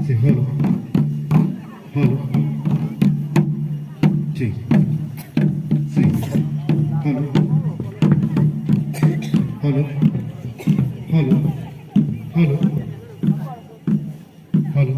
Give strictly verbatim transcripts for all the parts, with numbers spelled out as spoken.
Say hello. Hello. Check. Say hello. Hello. Hello. Hello. Hello.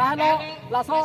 Lahelo, laso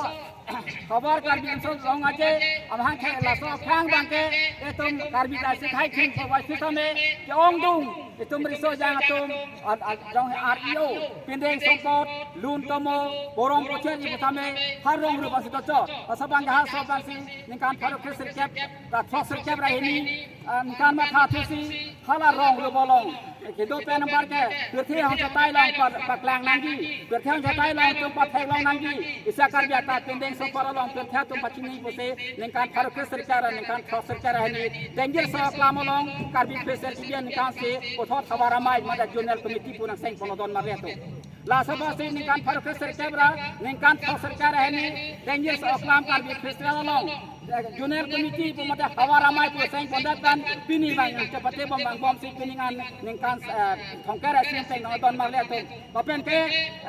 Havar Karbi Anglong Rong Aje amahang ke laso aphang abangke itum Karbi ta sikhai khin phawa sitame ke-ongdung itum riso jang atum, a, a, jong R E O, pindeng sumpot, lun tomo, borom pocher ji sitame ha rong rup si tochot. Laso abangke ha so abang si ningkan pharo kre sirkep, ta thro sirkep ra hini, a, ningkan matha thusi hala rong rup along kedo pen abangke pirthe hong chatai along pa, paklang nangji, pirthe hong chatai along atum pathek long nangji. Isi a Karbi ata pindeng sumpot along pirthe atum pachini pusi ningkan pharo kre sirkep ra ningkan thro sirkep ra hini Dengir so aklam along Karbi Festival kebian ningkan si puthot Havar Amei mate Zonal Committee pu nang seng ponlodun marli atum. Laso apotsi ningkan pharo kre sirkep ra ningkan thro sirkep ra hini Dengir so aklam Karbi Festival along, eh, Zonal Committee pu mate Havar Amei pu seng pondet pen pini abang chepate bom abang bomsi pini ngan ningkan, eh, thomkep ra isi peng nangdun marli atum. Lapen ke,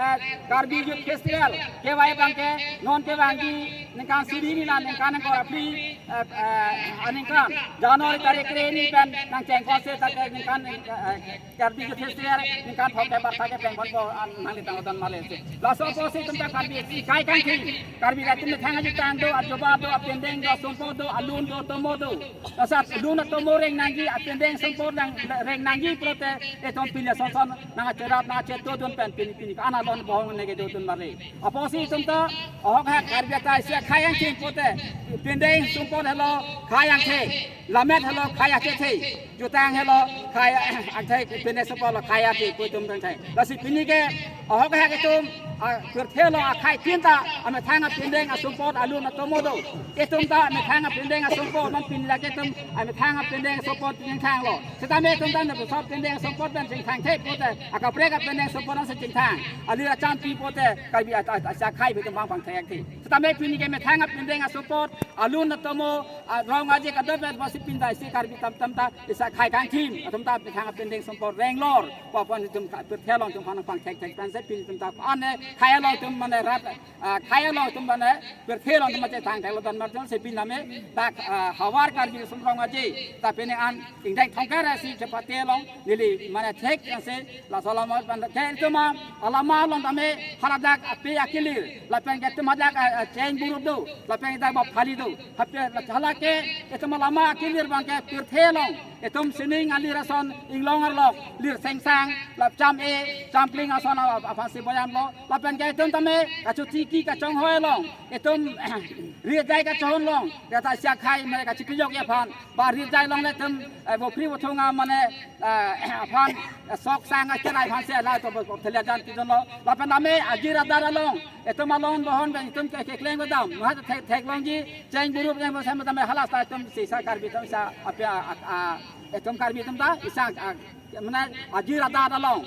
eh, Karbi Youth Festival kevang abangke non kevangji ningkan suri ni la ningkan ingkoi ra phli, eh, eh, aningkan January tarik kre-hini pen nangchengkok se ta ke ningkan, eh, eh, Karbi Youth Festival ningkan thomkep bar ta ke peng ponpo an nangli tangdun marli si. Laso apotsi itum ta Karbi sikhai kangthim, Karbi atum methang ajutang do, ajoba do, apindeng do, asumpot do, alun do, tomo do. Laso lun tomo reng nangji, apindeng sumpot nang reng nangji pulote itum pini ason son nang acherap nang acheto dun pen pini pini ke-an alon bohong neke dodun marli. Apotsi itum ta ahok ahak Karbi ata isi akhai angthim pute, pindeng sumpot helo khai angthim, lammet helo khai angthim, jutang helo khai angthim, pindeng sumpot lo khai angthim pu itum dun thai. Lasi pini ke ahok ahak itum, a, pirthe along akhai tin ta amethang apindeng asumpot alun atomo do. Itum ta methang apindeng asumpot non pini lake itum amethang apindeng asumpot chingthang lo. Sitame itum ta ne pusap pindeng asumpot pen chingthang the pute, akaprek apindeng asumpot nang si chingthang. Alir achampi pute Karbi at, at, asa khai itum bang bang thek the. Sitame pini ke methang apindeng asumpot, alun atomo, a, rong aje kadop vet basi pindai si Karbi tam tam ta isi akhai kangthim atum ta methang apindeng asumpot reng lor. Apot itum ka, pirthe along itum phan pang thek thek pen si pini itum ta ane khai along itum mane rat, ah, khai along itum mane pirthe along itum mate tang thek lo dan marjon si pini name dak, ah, Havar Karbi Anglong Rong Aje ta pini an ingdeng thomkep ra isi chepate along neli mane thek si laso alama pen ke itum a, alama along tame haladak ape akilir, lapen ke itum hadak, ah, ah, cheng burup do, lapen dak ba phali do. Hape la hala ke itum alama akilir abangke pirthe along itum sining alir ason inglong arlok, lir sengsang, lap cham-e champling ason a, a, aphan si boyam lo. Lapen ke itum tame kachotiki kachonghoi along, itum rirjai kachonghoi along, kata isi akhai mere kachipijok aphan, ba rirjai along le itum, eh, bopri bothong a mane, eh, aphan, eh, sok sang akerai aphan si la to bo thele jan pidun lo. Lapen tame ajir adar along, itum alon bohon pen itum ke kekleng bedam, mahat thek, theklongji, cheng burup yang bosai tame halas ta itum sisa Karbi itum sa ape a, a, a, itum Karbi itum ta isi a, mane ajir adar along